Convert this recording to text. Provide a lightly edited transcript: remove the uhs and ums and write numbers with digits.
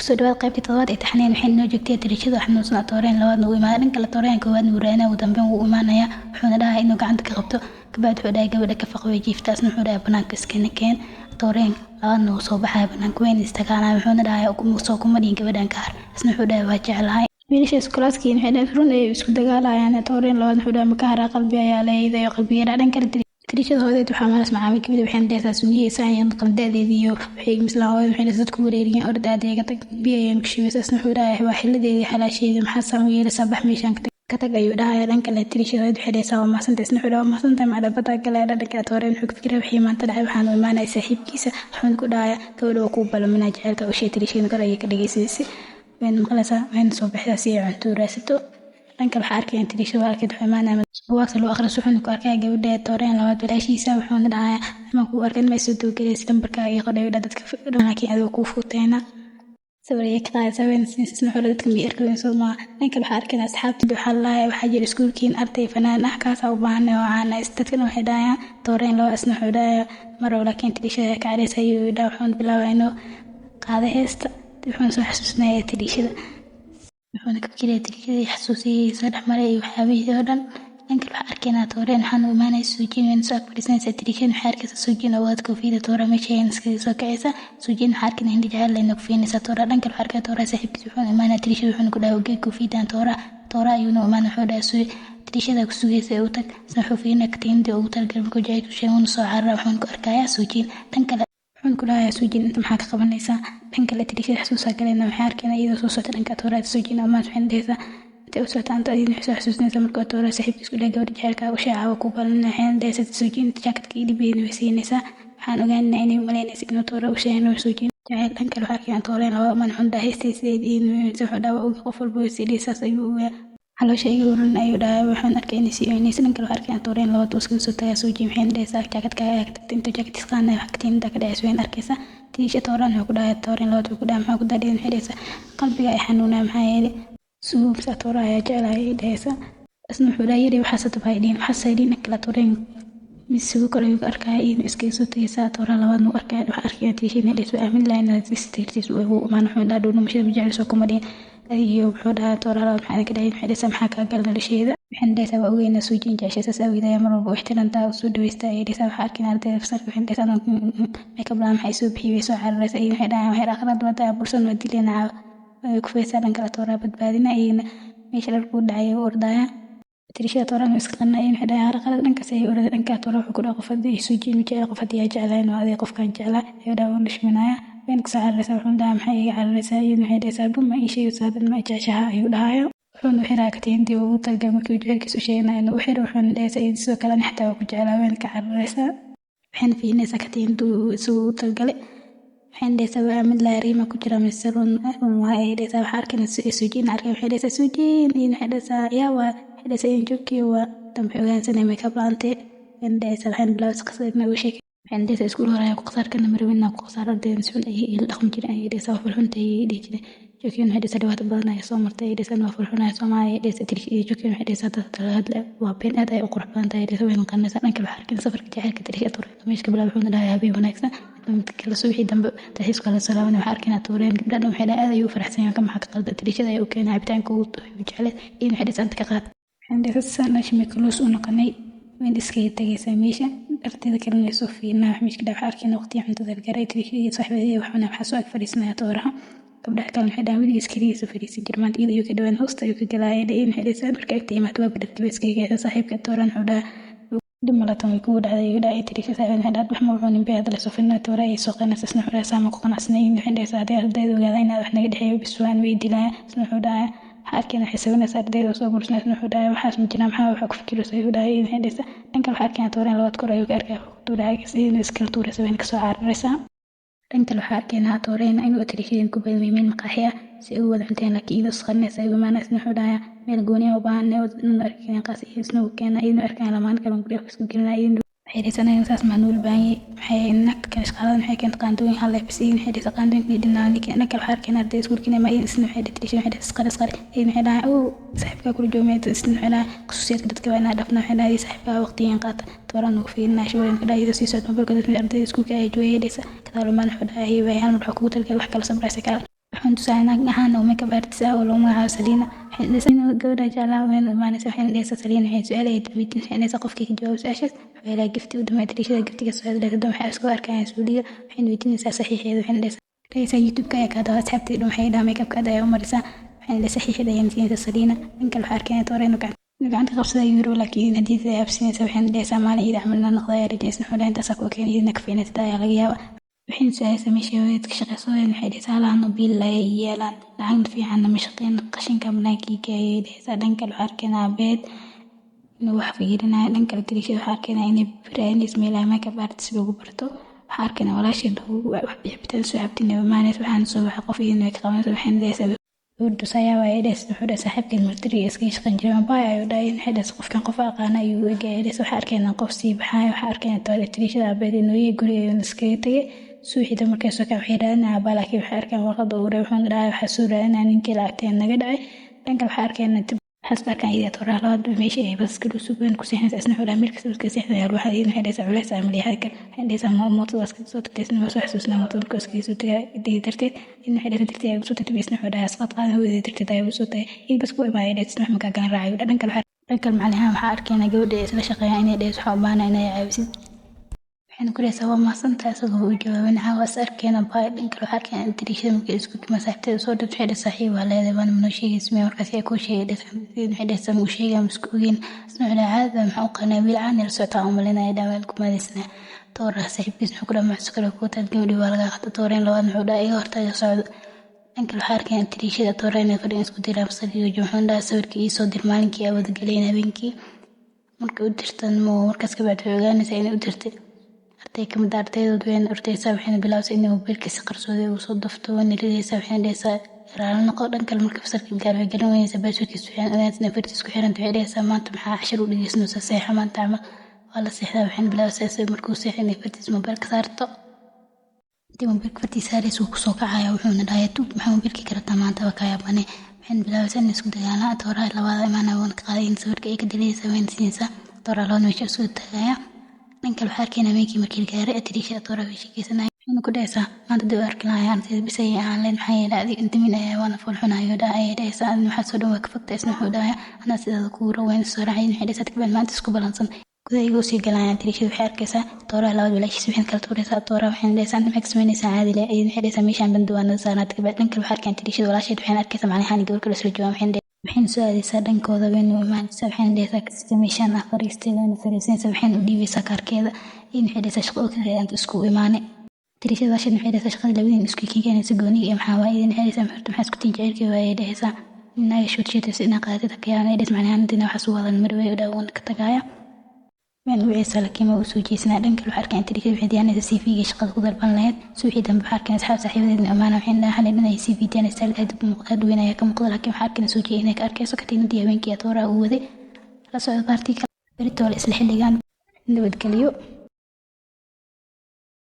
Kusoo dhawaad qaybtii toddobaad ee taxaneen. Waxay noo joogtay dariishada xanuunsan. Tooreen labaadna wuu imaaday. Dhanka kale tooreen koowaadna wuu raadinaya. Ugu dambeyn wuu imaanaya, wuxuuna dhahay inuu gacanta ka qabto. Kabacdi wuxuu dhahay, "Gabadha ka faq, way jiiftaasna." Wuxuu dhahay, "Banaanka iskana keen." Tooreen labaadna wuu soo baxaya, banaanka weyn istagaanaya. Wuxuuna dhahay, "Soo kuma dhihin gabadhan ka har?" Isna wuxuu dhahay, "Waa jeclahay." Wiilasha iskulaaskiin waxay dhahay run ay isku dagaalayaan. Tooreen labaad wuxuu dhahay, "Maka haraa, qalbi ayaa leeyahay qalbigeeda." Dhan kale dariishada hooyadeed waxaa maalas macaamil kamid. Waxayna dhahaysaa sunnihiisa ayaan qaldadeedii iyo waxay misla hooyada. Waxay dhahaysaa, "Dadku wareeriyeen, orod aad iga tag." Biyo ayaan ku shubay. Saasna wuxuu dhahay, "Waa xiladeedii, xalaasheedii, maxaa saan u yeelaysaa? Bax, meeshaan ka tag," ayuu dhahaya. Dhan kale dariishada hooyadeed waxay dhahaysaa, "Waa mahadsantahay." Isna wuxuu dhahay, "Waa mahadsantahay macdabada kale." Dhan kale tooreen wuxuu ka fikiraa wixii maanta dhacay. Waxaan u imaanaya saaxiibkiisa, wuxuuna ku dhahaya, "Gabadha waa kuu balaminaa jaceylka u sheeg." Dariishada kor ayay ka dhageysanaysa, wayna maqlaysaa, wayna soo baxdaa si ay cunto u raadsato. Dhanka waxaa arkaya dariishada walaalkeed wuxuu imaanaya buugaagta loo akhriso, wuxuuna ku arkaya gabadha tooreen labaad walaashiisa. Wuxuuna dhahayaa, "Ma kuu arkin, ma soo dowgalaysa lambarkaaga iyo qodhay dadka, laakiin adigo kuu fuuteena." Sawir ayay ka qaadaysaa, wayna siinaysaa. Wuxuu dadka ma arkayn soo maa. Dhanka waxaa arkaya asxaabta. Waxaa lalahay, "Waxaa jira iskuulkiin arday fanaan ah, kaasaa u baahanay oo caana." Dadkana waxay dhahayaan tooreen laba. Isna wuxuu dhahayaa marow, laakiin taliishada ka cadhaysa ayuu dhaha. Wuxuuna bilaabaa inuu qaado heesta, wuxuuna soo xasuusinaya taliishada, wuxuuna ka fikiraya taliishadii xasuusiyay soo dhexmaray iyo waxyaabihii oo dhan. Dhanka waxaa arkaynaa tooreen waxaan u imaanaya Suujiin, wayna soo ag fadhiisanaysaa. Taliishada waxay arkaysaa Suujiin oo wada koofiyada toora meesha ayayna iskaga soo kacaysaa. Suujiin waxaa arkaynaa hindi jacayl ayna ku fiinaysaa toora. Dhanka waxaa arkaya toora saaxiibkiis, wuxuuna imaanaya taliishada, wuxuuna ku dhahay, "Ogey koofiyadan toora." Toora ayuuna imaanaya, wuxuu dhahay, "Taliishada ku sugaysa ee u tag." Isna wuxuu fiirinaya katiinadii ugu talagalay markuu jacaylku sheegay, wuuna soo carara, wuxuuna ku arkayaa Suujiin. Dhan kale wuxuuna ku dhahayaa, "Suujiin, inta maxaa ka qabanaysaa?" Dhan kale taliishada xasuusaa galeyna. Waxay arkayna iyadoo soo socota dhanka toora. Suujiin amaas waxayna dhahaysaa, "Intay u socota anta?" Adiina waxay soo xasuusinaysaa markuu toora saaxiibkiis ku dhahay, "Gabadha jacaylkaaga u sheeca, ku balanina." Waxayna dhahaysaa, "Suujiin, jaakatka ii dhibayna." Way siinaysaa. Waxaan ogaanaa inay umalaynaysa inuu toora u sheegay inuu Suujiin jacayl. Dhan kale waxaa arkayaan tooreen laba man xun dhahay heystay sideed. Wuxuu dhahaa, "Ogi qof walba sidii saas ayuu ogaa, caloosha iga waran," ayuu dhahay. Waxaan arkay inay sii oynaysa. Dhan kale waxaa arkayaan tooreen labaad uu iskaga soo tagaa. Suujiin waxayna dhahaysaa, "Jaakatkaaga ayaa ka tagtay." Intuu jaakadkiis qaadanayo wax katiinada ka dhacaysa wayna arkaysaa. Tiisha tooraan wuxuu ku dhahay, tooreen labaad wuxuu ku dhahay, "Maxaa ku daadhiyan?" Waxay dhahaysaa, "Qalbiga ay xanuunaya, maxaa yeelay suubsa toora ayaa jeclahay," ayay dhahaysaa. Isna wuxuu dhahay, "Yari waxaas hadaba hay dhihin, waxaas hay dhihin." Dhan kale tooreen misigu kor ayuu ka arkaya, iyadoo iskaga soo tagaysaa. Toora labaadna uu arkaya. Waxaa arkaya tiisha inay dhahayso, "Aamin lahayn inaad istirtiis uu imaan." Wuxuu dhahay, "Dhuumashada ma jeclayso, kuma dhihin adiyo." Wuxuu dhahaa, "Toora labaad, maxaa idinka dhahay?" Waxay dhahaysaa, "Maxaa kaa gala nolosheeda?" Waxayna dhahaysaa, "Waa ogeynaa Suujiin jeceshay, saas awgeed ayaa mar walba u ixtiraamtaa, u soo dhaweystaa," ayay dhahaysaa. Waxaa arkayna ardayda fasalka. Waxayna dhahaysaa, "Makeup la'aan maxay soo bixiyay?" Way soo cararaysaa. Iyo waxay dhahaan, "Waxay aqraad wadaa bulshan, waa dilayna." Way kufaysaa. Dhan kale tooraa badbaadina, iyagana meesha dharku dhacay u ordaya. Tirishada tooraan iska qanaa. Waxay dhahaan qalad dhankaas ayay orday. Dhanka toora wuxuu ku dhahay, "Qof haddii Suujiin ma jecel, qof haddii aa jeclayn waa adiga, qofkaan jeclaa," ayuu dhahay. Waan dhishminaya, wayna kasoo cararaysaa. Wuxuu dhahaa, "Maxay iga cararaysaa?" Iyaduna waxay dhahaysaa, "Buma ii sheegaysaa dad ma jeceshaha," ayuu dhahayo. Wuxuuna u xiraa katiintii ugu talagalay markii uu jaceylkiisa u sheeganaya inuu u xiro. Wuxuuna dhahaysaa iyada sidoo kale, "Ani xataa waa ku jeclaa." Wayna ka cararaysaa, waxayna fiirinaysaa katiintii uu isagu ugu talagalay. Waxayna dhahaysaa, "Waa aamin laa riima ku jira mise run run waa," ayay dhahaysaa. Waxaa arkayna Suujiin arkay. Waxay dhahaysaa, "Suujiin." Iyaduna waxay dhahaysaa, "Yaa waa?" Waxay dhahaysaa, "Iyan joogkii waa dambe ogaansanay makeup la'aantee." Waxayna dhahaysaa, waxayna bilaabaysaa qisada inay uga sheekay. Waxayna dhahaysaa, "Iskuul hore ayaa ku khasaar kana marwin ku khasaar, ardayda si xun ayay ila dhaqmi jireen," ayay dhahaysaa. "Waa fulxunta," ayay dhihi jireen. Joogkiin waxay dhahaysaa, "Dhibaato badan ayaa soo martay," ayay dhahaysaa. "Waa fulxunaya Soomaaliya," ayay dhahaysaa. Joogkiin waxay dhahaysaa, "Dadka hadla waa been, aad ay u qurux badan tahay," ayay dhahaysaa. Wayna qarinaysaa. Dhanka waxaa arkayna safarka jaceylka Tariisha Tuure meesha ka bilaabay. Wuxuuna dhahay, "Habeen wanaagsan." Mid kale subaxii dambe dalxiiska la soo laabanay. Waxaa arkaynaa Tuureen gabdhaha dhan waxay dhahay, "Aad ayuu u faraxsan yahay, ka maxaa ka qalda?" Tariishada ayaa u keenay cabitaanka uu jeclay. Iyaduna waxay dhahaysaa, "Inta ka qaad." Waxayna dhahaysaa, "Saan dhashay close u noqonay." Wayna iskaga tagaysaa meesha. Ardayda kalena way soo fiirinaa wax meesha ka dhaca. Waxaa arkayna waqtiga cuntada la gaaray. Tariishada iyo saaxiibadeeda wax cunaa. Waxaa soo ag fadhiisanaya tooraha. Gabdhaha kalena waxay dhahaan, "Weligiis keligiisa fadhiisan jir, maanta iyada ayuu ka dhawaan, hoosta ayuu ka galaaya." Iyaduna waxay dhahaysaa, "Marka agta imaado waa badhagtay." Way iskaga gaysaa. Saaxiibka tooran wuxuu dhahaa, "Dhib malatan way kugu dhacday," ayuu dhahay. Tariisha saaxiibada waxay dhahay, "Wax ma cunin bay." Hadda lasoo fadhinaa toora ayay soo qanaysaa. Isna wuxuu dhahay, "Saama ku qanacsanay." Waxay dhahaysaa, "Haddii ardayda ogaada inaad wax naga dhexeeyo biswaan way dilayaan." Isna wuxuu dhahay, waxaa arkayna waxay sawiraysaa ardayda oo soo bursanaysa. Isna wuxuu dhahay, "Waxaas ma jiraan, maxaa waxaa ku fikiraysa?" ayuu dhahay. Waxay dhahaysaa, dhanka waxaa arkayna tooreen labaad kor ayuu ka arkaya, tuuraya, iyaduna iskala tuuraysa, wayna kasoo cararaysaa. Dhan kale waxaa arkaynaa tooreen inuu tariishadeen ku badmay meel maqaaxi ah si ay u wada cunteen, laakiin iyadoo isqarinaysa ayuu imaanaya. Isna wuxuu dhahayaa, "Meel gooni ah u baahan inuu arkeen qaas." Isna uu keena, iyaduna arkaan lamaan kale guryaha isku gelinaya. Iyaduna waxay dhahaysaa, "Anaga saas maa nool baahanyay." Maxay nagta kale shaqaalada maxay keentay qaandooyin hal bas. Iyaduna waxay dhahaysaa, "Qaandooyinka dhinaa." Dhan kale waxaa arkeen arday iskuulkiina ma. Isna waxay dhahaysaa, waxay dhahaysaa, "Isqari, isqari." Iyaduna waxay dhahay, "Oo saaxiibkaa kula joogmay." Isna waxay dhahay, "Khusuusiyaadka dadka waa inaa dhafna." Waxay dhahay, "Saaxiibkaa waqtigan qaata." Tooraan ugu fiirinaya shuwayn ka dhahay, iyadoo sii socota mobilka. Dadka ardayda iskuulka ayaa joogay, dhahaysaa. Kadaal umaan wuxuu dhahay, "Waay hal mar waxaa kugu talagalay wax kala samraysa kale." Wuxuuna Wuxuuna tusaaya naag ahaan oo makeup artist ah oo lagu magacaabo Saliina. Waxay dhahaysaa gabadha jeclaa wayna imaanaysaa. Waxayna dhahaysaa Saliina waxay su'aal ay weydiinaysaa. Waxay dhahaysaa qofkii ka jawaabo su'aashaas wuxuu helaa gift. U dambeeya dariishada giftiga soo hadlaysa dan waxay isku arkayaan suuliga. Waxayna weydiinaysaa saxiixeeda. Waxayna dhahaysaa YouTube-ka ayaa kaa daawa, asxaabteeda dhan waxay dhahaa makeup-ka aad ayaa u marisaa. Waxayna dhahaysaa saxiixeeda ayaan siinaysaa Saliina. Dhanka waxaa arkaya Toore inuu gacanta qabsada ayuu rabo, laakiin hadiyada ay absinaysaa. Waxayna dhahaysaa maalin iida camal inaan noqdo ayaa rajaynaysa. Wuxuu dhahay intaasaa kuu keenay, idina ka fiicnatid ayaa laga yaabaa. Waxayna su-aalaysaa meesha hooyadeed ka shaqeyso. Waxay dhahaysaa halahan biil ayay ii yeelaan, lacagna fiicanna ma shaqeyn, qashinka banaanka ii geeyay ayay dhahaysaa. Dhanka kale waxaa arkaynaa aabeed inuu wax fiirinayo. Dhanka kale dariishada waxaa arkaynaa inay raadinayso meelaha makeup artist lagu barto. Waxaa arkaynaa walaasheed wax bixitaan soo cabtin inay imaanayso. Waxaana soo baxay qof iyadana way ka qabanayso. Waxayna dhahaysaa gabadhu sayaaba ayay dhahaysaa. Wuxuu dhahay saaxiibkeed military iskaga shaqeyn jiray mabay ayuu dhahay. Waxay dhahaysaa qofkan qof aqaana ayuu u egyahay dhahaysaa. Waxaa arkaynaa qof sii baxaya. Waxaa arkaynaa dariishada aabeed inuu yahay gurigeeda iskaga tegay. Suuxida markay soo kacay waxay raadinayaan aabaa, laakiin waxay arkaan warqadda uu reebay. Wuxuuna dhahay waxaa soo raadinaya ninkii lacagteen naga dhacay. Dhanka waxaa arkaynaa waxaa isku arkaan iyada tooraha labaad meesha ay baska lagu sugeen ku seexanaysa. Isna wuxuu dhahay meel kasta iska seexanaya waxaa. Iyadana waxay dhahaysaa culays ama leexada kale. Waxay dhahaysaa mootada iska soo tagtay. Isna waa soo xasuusnaa mootada markuu iskaga soo tagay darteed. Iyadana waxay dhahaysaa darteed ayaa soo tagtay. Isna wuxuu dhahay asqaad qaadan hooyadii darteed ayaa soo tagay. Iyada bas ku imaayay dhahaysa isna wax makaa galan raacay. Dhanka kale macallin ahaan waxaa arkaynaa gabadha ay isla shaqeeyaan inay dhahayso waxaa u baahnaa inay caawisid. Waxayna ku dhahaysaa waa mahadsantahay, isagoo u jawaabin caawa is arkeena bye. Dhanka kale waxaa arkaynaa dariishada markay isku tuma saaxiibteeda soo dhigto. Waxay dhahaysaa saaxiib waa leedahay waana manoo sheegaysa miya? Markaas ay kuu sheegay dhahaysaa. Waxay dhahaysaa ma u sheegaya ma isku ogeyn. Isna wuxuu dhahay caadada maxaa u qanaa wiil caan la socotaa u malinaya dhaaweel ku maadaysnaa. Toora saaxiibkiis wuxuu ku dhahay maxaa sukar ku taad gabadhii waa laga qabta. Tooreen labaad wuxuu dhahay iga hortaga socdo. Dhanka kale waxaa arkaynaa dariishada toora inay fadhiyaan isku diraan fasaliga. Wuxuuna dhahay sawirkii ii soo dir maalinkii aa wada galeen habeenkii. Markay u dirtan markaas ka bacdi waxay ogaanaysaa inay u dirtay arday kamid ah ardaydood. Wayna ordaysaa, waxayna bilaabaysaa inay mobiilka si qarsoodi ugu soo dafto, wayna ridaysaa. Waxayna dhahaysaa raali noqo. Dhan kale marka fasalka gaar way garan weynaysaa passwordkiisa. Waxayna ogaanaysaa inay fartiis ku xiranta. Waxay dhahaysaa maanta maxaa cashar u dhegeysanaysaa, seexa maanta camal waa la seexdaa. Waxayna bilaabaysaa isaga markuu seexay inay fartiis mobiilka saarto. Intii mobiilka fartiis saaraysa wuu kusoo kacaya. Wuxuuna dhahayaa tug, maxaa mobiilkii karataa maanta waa kaa yaabane. Waxayna bilaabaysaa inay isku dagaalaan. Tooraha labaad imaanaya wuuna ka qaaday in sawirka ay ka dilaysaa, wayna siinaysaa. Tooraha labaad meesha isku tagaya. Dhanka kale waxaa arkaynaa habeenkii markii la gaaray dariishada tooraha way sheekeysanaya. Waxayna ku dhahaysaa maanta dib u arki lahaa ardayda bis ayay ahaan lahayd, maxaa yeelay adiga intimin ayaa waana foolxun ayuu dhahay ayay dhahaysaa. Adina waxaas oo dhan waa ka fogtahay. Isna wuxuu dhahayaa anaa sidaada kugu rabo. Wayna soo raacay. Waxay dhahaysaa kabacdi maanta isku balansan gudaha iyagoo sii galayaan. Dariishada waxay arkaysaa tooraha labaad walaashiis. Waxayna kala tuuraysaa tooraha. Waxayna dhahaysaa inta maxay ka samaynaysaa caadi leh? Iyadana waxay dhahaysaa meeshaan bandi waa naga saarnaa. Kabacdi dhan kale waxaa arkaan dariishada walaasheed. Waxayna arkaysaa macnaha gabar kale isla joogaan. Waxayna soo aadaysaa dhankooda, wayna u imaanaysaa. Waxayna dhahaysaa kasita meeshaan ah fariistay, wayna fariisanaysaa. Waxayna u dhiibaysaa kaarkeeda. Iyadana waxay dhahaysaa shaqo oo kale inta isku imaanay. Dariishada walaasheed waxay dhahaysaa shaqada labadiin isku keenaysa gooniga iyo maxaa waaye? Iyadana waxay dhahaysaa horta maxaa isku tiin jaceylkii waaye dhahaysaa inaaga shoot inaa qaadatid hakayaan ay dhahaysaa macnaha intina waxaas u wadan mar way u wuuna ka tagaaya. Waan u wiceysaa laakiin ma u soo jeesanaa. Dhanka kale waxaa arkaan dariishada waxay diyaanaysaa CV-ga shaqada ku dalban lahayd. Suuxii dambe waxaa arkaan asxaab saaxiibadeedna amaana. Waxayna dhahaan xalay dhan ay CV diyaanaysaa, aad u weyn ayaa ka muuqda, laakiin waxaa arkaan soo jeeda inay ka arkayso katiinadii habeenkii tooraha uu waday. La socdo baartii kale beritoole isla xilligan. Nabadgelyo.